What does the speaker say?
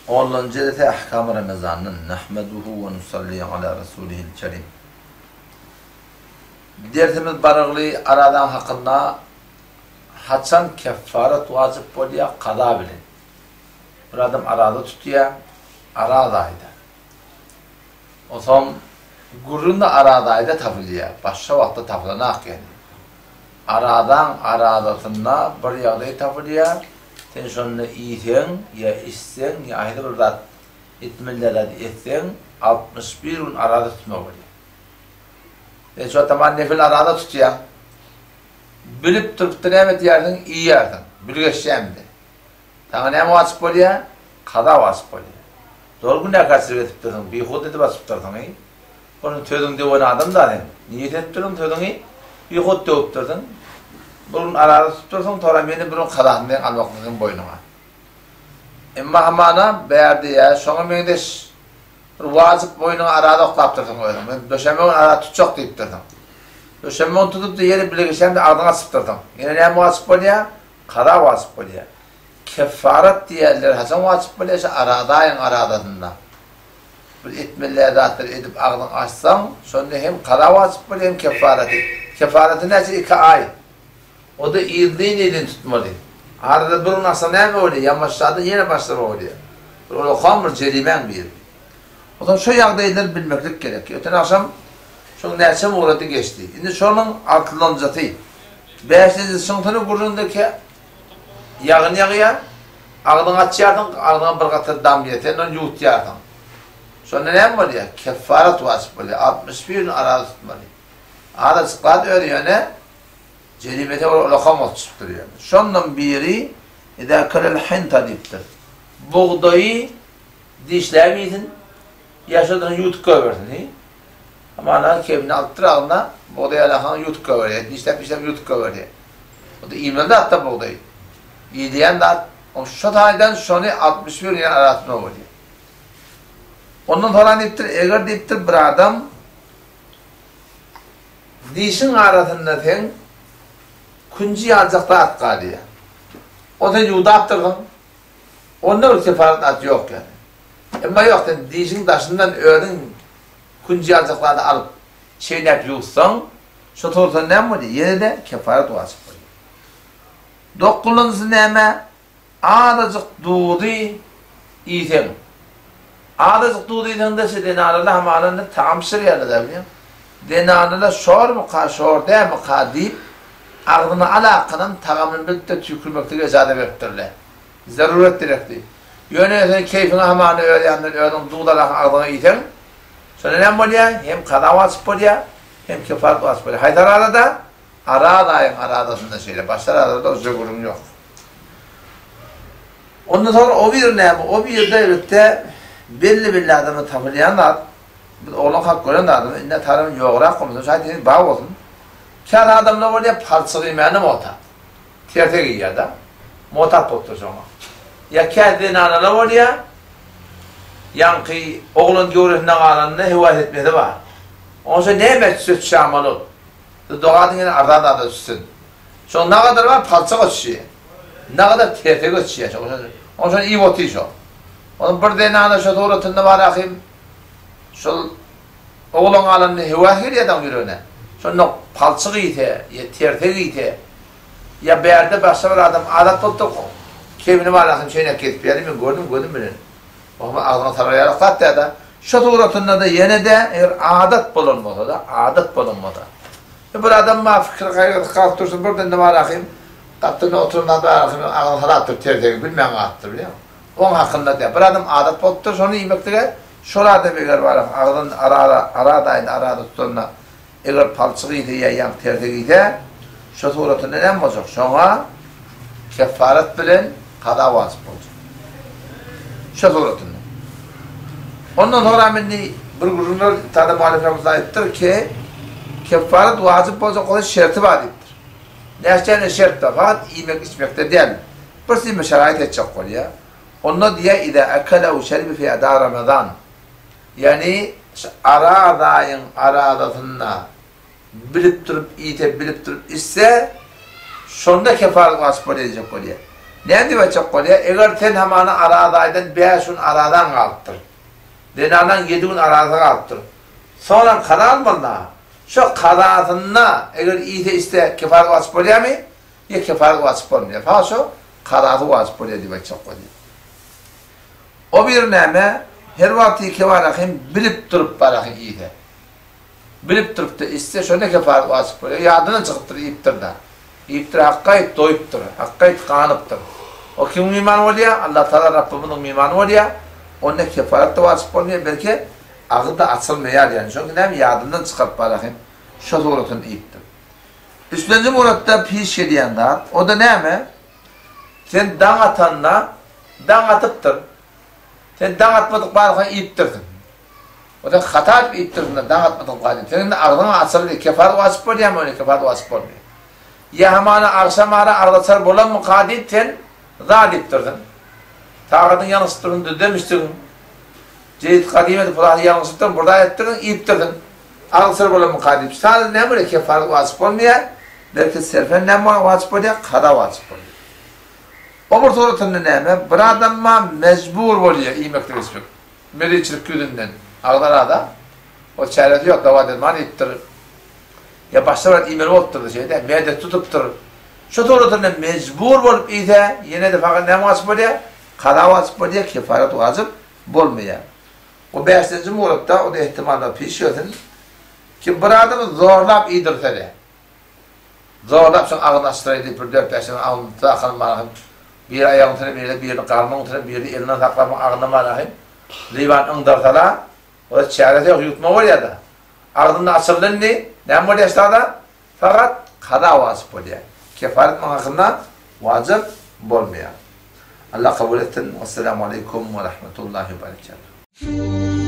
Onlanjy dersi Ahkam-y Ramazandan Nahmeduhu we nusalli ala rasulihil kerim. Dersimiz barygly aradan hakynda haçan keffaret wajyp bolýar kaza bilen. Bir adam araza tutýar, araz aýda. Onsoň gürrüň-de araz aýda tapylýar, başga wagtda tapylanak ýagny. Arazaň arazasynda bir ýagdaý tapylýar, sen şonda iýseň ýa içseň ýa haýsy bir zat etmeli däl zady etseň, 61 gün araza tutmaly bolýar. Sen şo taman nefil araza tutýaň. Bilip durup-da näme edýärsiň? Iýýärsiň. Bilgeşýäň-de. Saňa näme wajyp bolýar? Kaza wajyp bolýar. Dogry günäkärçilik edipdirsiň, bihuda edip açypdyrsyň. Onuň sözüňi döwen adam da sen. Niýet edipdirsiň sözüňi, bihut döwüpdirsiň. Bir gün araza tutupdyrsyň, tora meni bir gün kazasyny deň almaklyk seň boýnuňa. Emma hamana bärde ýa şoňa meňzeş bir wajyp boýnuňa araza oklapdyrsyň özüň. Men döşenbe gün araza tutjak diýipdirsiň. Döşenbe gün tutup-da ýene bile geçemde agzyňy açypdyrsyň. Ýene näme wajyp bolýar? Kaza wajyp bolýar. Keffarat diýýärler haçan wajyp bolýar? Şu arazaýyň arazasynda. Bir etmeli däl zatlary edip agzyňy açsaň, şonda hem kaza wajyp bolýar, hem keffaraty. Keffaraty näçe? Iki aý. O-da yzly-yzly tutmaly. Arada bir gün açsaň näme bolýar? Ýamaşjadan ýene başlama bolýar. Bir ulakan bir jerimäň biri. Onsoň şo ýagdaýlary bilmeklik gerek. Öten agşam şoň näçe mugrady geçdi. Indi şonuň altylanjysy, bäşinjisi şyňsyny gürrüňdeki ýagyn ýagýar. Agzyňy açýarsyň, agzyňa bir gatra damýar, sen ony ýuwutýarsyň. Şonda näme bolýar? Keffarat wajyp bolýar. 61 gün araza tutmaly. Azajyk zat özi ýöne jerimesi bir ulakan bolup çykyp durýar. Şondan biri Izâ kelel hinta diýipdir. Bugdaýy dişläp iýsin, ýa şondan ýuwutyp goýbersin. Hi. Hamana kebini alypdyr agzyna, bugdaý alakaň ýuwutyp goýberýär. Dişläp-dişläp ýuwutyp goýberýär. O-da iýmeli zat-da bugdaý. Iýilýän zat. O şo taýdan şony 61 ýyl arasynda bolýar. Ondan soran diýipdir, eger diýipdir bir adam dişiň arasynda seň künji ýaljak zat galýar. O sen ýuwdapdyrsyň. Onda bir kefaret zat ýok ýaly. Emma ýok sen dişiň daşyndan özüň künji ýaljak zady alyp çeýnäp ýuwtsaň, şo towsa näme bolýar? Ýene-de kefaret wajyp bolýar. Dokuzynjysy näme? Azajyk duzy iýseň. Azajyk duzy iýseň-de şe zenanalar hamalanda tagam bişirýärler-dä bilýäň. Zenanalar şormyka, şor dälmika diýip, agzyna alakadan tagamyny bilip-de tüýkürmeklige ejaza beripdirler. Zaruret gerekdi. Ýöne sen keýpiňe hamana öz ýanyndan özüň duz alakan agzyňa iýseň, şonda näme bolýar? Hem kaza wajyp bolýar, hem kefaret wajyp bolýar. Haýsy arazada? Araz aýyň arazasynda şeýle. Başga arazada o gürrüň ýok. Ondan soňra o bir näme? O birde elbetde belli-belli adamlar tapylýan zat. Biz oglan kalk gören zadymyz, indi taram ýograk bolmasa, şaýat heniz bar bolsun. Käbir adamlar bolýar, palçyk iýmäne motap. Terse geýýär-de. Motap bolupdyr şoňa. Ýa kä zenanalar bolýar, ýaňky oglan göwresinde galanda höwes etmesi bar. Onça näme etse çamaly ol. Doga ediň ýene arzan zada düşsün. Şoň nagadar bar palçyga düşýär. Nagadar terse göçýär. Onça iýip otyr şo. Onuň bir zenana şo suratynda bar ahym. Şol oglan galanda höwes gelýär daň ýüregine. Şonda palçyk iýse, ýa tersek iýse, ýa bärde başga bir adam adat bolupdyr, kebini bar ahym çeýnäp kesip ýaly men gördüm gözüm bilen. Oňa agzyňa salar ýaly zat däl-de. Şo suratynda-da ýene-de eger adat bolan bolsa-da, adat bolan bolsa. Bir adam bar pikir gaýgysy galyp dursun birden-de bar ahym gapdalynda oturan adam bar ahym agzyna salapdyr tersegi bilmän galypdyr bilýäňmi. Oň hakynda diýýär. Bir adam adat bolupdyr şony iýmeklige, şol adam eger bar agzyn arara aradaýyn arada tutanda eger palçyk iýse ýa ýaňky tersek iýse, şo suratynda näme boljak? Şoňa keffaret bilen kaza wajyp boljak. Şo suratynda. Ondan soňra indi bir gürrüňler Tada Malik rahmetullah aýdypdyr ki, keffaret wajyp boljak bolsa şerti bar diýipdir. Näçe şert bar? Fakat iýmek içmekde däl. Bir simi şeraýat etjek bolýar. Onda diýýär, Iza ekele ew şeribe fi eda Ramazan. Ýagny şu Araz aýyň arazasynda bilip durup iýse, bilip durup içse, şonda kefaret wajyp bolýar diýjek bolýar. Näme diýip aýtjak bolýar? Eger sen hamana Araz aýdan bäş gün arazaň galypdyr. Zenanaň ýedi gün arazy galypdyr. Soňam kaza almaly-da. Şo kazasynda eger iýse içse kefaret wajyp bolýarmy? Ýa kefaret wajyp bolmaýar. Fakat şo kazasy wajyp bolýar diýip aýtjak bolýar. O bir näme, her wagt ýeke barahym bilip durup barahym iýse. Bilip durup-da içse, şonda kefaret wajyp bolýar. Ýadyndan çykypdyr, iýipdir-de. Iýipdir, hakgaýt doýupdyr, hakgaýt ganypdyr. O kimiň mimany bolýar? Allatagala Rabbymyzyň mimany bolýar. Onda kefaret-de wajyp bolmaýar, belki agyz-da açylmaýar ýagny. Çünki näme, ýadyndan çykaryp barahym şo suratyny iýipdir. Üçlenji muratda piş gelýän zat, o-da näme? Sen daň atanda, daň atypdyr. Sen daň atmadyk balygyny iýipdirsiň. O sen hata edip iýipdirsiň-de, daň atmadyk balygyny. Seň indi agzyň açyldy, kefaret wajyp bolýarmy ony, kefaret wajyp bolmaýar. Ýa hamana agşam ara agzaçar bolanmyka diýip sen zat iýipdirsiň. Sagadyň ýalňyşypdyrsyň, düzlemişdigiň. Jeýit gadym edip pulany ýalňyşypdyrsyň, bir zat edipdirsiň, iýipdirsiň. Agzaçar bolanmyka diýip. Şa näme bolýar, kefaret wajyp bolmaýar. Belki serfen näme wajyp bolýar, kaza wajyp bolýar. O bir suratynda näme, bir adamma mejbur bolýar iýmeklik içmek. Meliçilik ýüzünden agzan adam, ol çäresi ýok, dawa-derman iýipdir. Ýa başga bir zat iýmeli bolupdyr-da şeýle, mädesi tutupdyr. Şo suratynda mejbur bolup iýse, ýene-de fakat näme wajyp bolýar? Kaza wajyp bolýar, kefaret wajyp bolmaýar. O bäşinji muratda, o-da ähtimal piş gelsin, kim bir adamy zorlap iýdirse-de, Zorlap şoň agzyny açdyraý diýip bir dört-bäş sany agzyny tutsa akylyny barahym. Biri aýagyny tutar, biri birini garnyny tutar, biri elinden saklap oň agzyna barahym. Liwan yňdarsala, o çäresi ýok, ýutma bolýar-da. Agzynda açyldy indi, näme bolýar ştada? Fakat kaza wajyp bolýar. Kefaret muň hakynda wajyp bolmaýar. Allah kabul etsin. Wessalamu aleýkum we rahmetullahi we berekatuh.